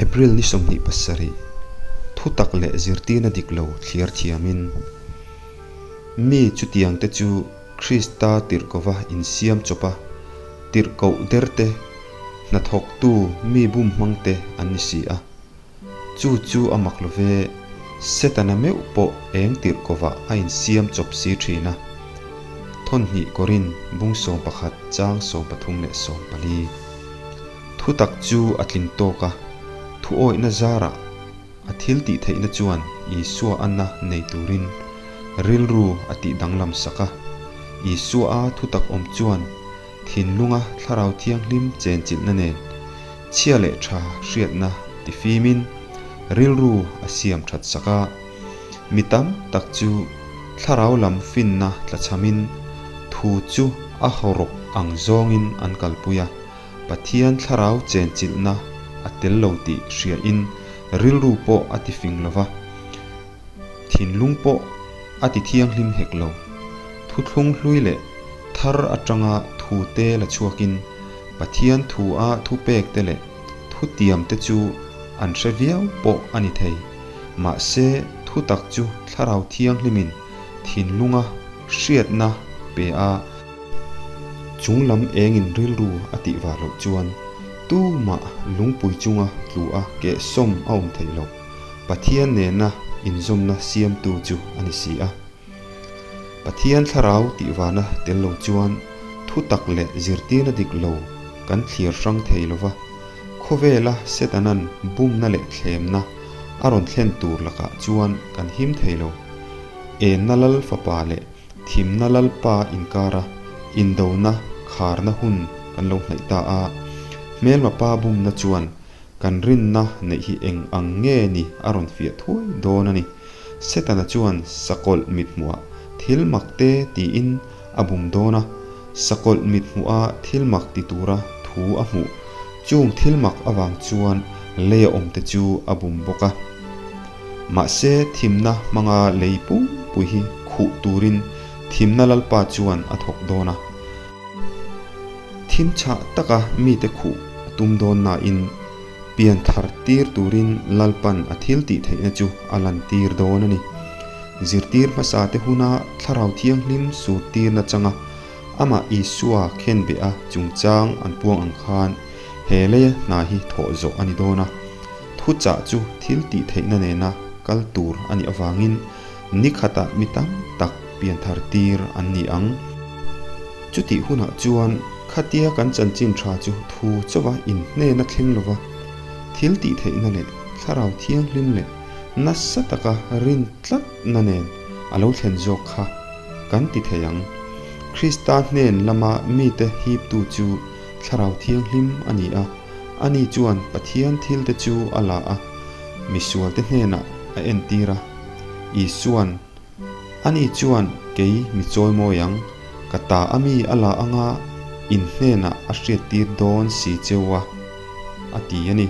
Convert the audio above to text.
April ni 27, Thutak leh zirtirna dik lo thliar thiamin mi chutiangte chu Krista tirhkova insiam chawpa tirhkoh derte hnathawktu mi bum hmangte an ni si a. Chu chu a mak lo ve, Setana meuh pawh eng tirhkovah a insiam chawp si thin a. Thawnhnih Korin bung 11 chang 34. Thutak chu a tling tawk a, thuawihna zarah a thil tih theihna chuan Isua anna nei turin rilru a tih danglam sak a. Isua a thutak awm chuan thinlunga Thlarau Thianghlim chenchilhna nen chhia leh tha hriatna tifimin rilru a siam that sak a. Mi tam tak chu Thlarau lam finna tlachhamin thu chu a hawrawp ang zawngin an kalpui a. Pathian thlarau chenchilhna a tel lo tih hriain rilru pawh a ti fing lo va, thinlung pawh a ti thianghlim hek lo. Thuthlung hlui leh thar atanga thu te la chhuakin Pathian thu a thupek te leh thutiam te chu an hre viau pawh a ni thei. Mahse, thutak chu thlarau thianghlimin thinlunga hriatna pe a. Chung lam engin rilru a tih var loh chuan tumah lungpui chunga tlu a keh sawm a awm theih loh. Pathian nena inzawmna siamtu chu a ni si a. Pathian thlarau tih varna tel lo chuan thutak leh zirtirna dik lo kan thlir hrang thei lo va, khawvela Setanan bumna leh thlemna a rawn thlen tur lakah chuan kan him thei lo. Enna lal fapa leh Thimna Lalpa inkara indona kharna hun kan lo hnaih ta a, hmelma pa bumna chuan kan rinna neih hi eng ang nge ni a rawn fiah thuai dawn a ni. Setana chuan sakawlh mithmuhah thil mak te tiin a bum dawn a, sakawlh mithmuha thil mak ti tura thu a hmuh chung thil mak avang chuan lei a awmte chu a bum bawk a. Mahse, thimna hmanga lei pumpui hi khuh turin thimna Lalpa chuan a thawk dawn a. Thim chhah taka mite khuh a tum dawn nain pian thar tir turin Lalpan a thil tih theihna chu a lan tir dawn a ni. Zirtir hmasa te huna Thlarau Thianghlim sur tirna changa amah Isua khenbeh a chungchang an puang ang khan he leia hna hi thawh zawh a ni dawn a. Thuchah chu thil tih theihna nena kal tur a nih avangin ni khatah mi tam tak pianthar tir an ni ang. Chutih hunah chuan khatia kan chanchin tha chu thu chauha inhnena thleng lova thil tih theihna leh thlarau thianghlim leh nasa taka rin tlatna nen a lo thlen zawk kha kan ti thei ang. Krista hnen lama mite hiptu chu thlarau thianghlim a ni a. Ani chuan Pathian thilte chu a la a, misualte hnenah a entir a. Isua'n, Ani chuan kei mi chawimawi ang, ka ta a mi a la anga in hnenah a hriattir dawn si cheu a, a ti a ni.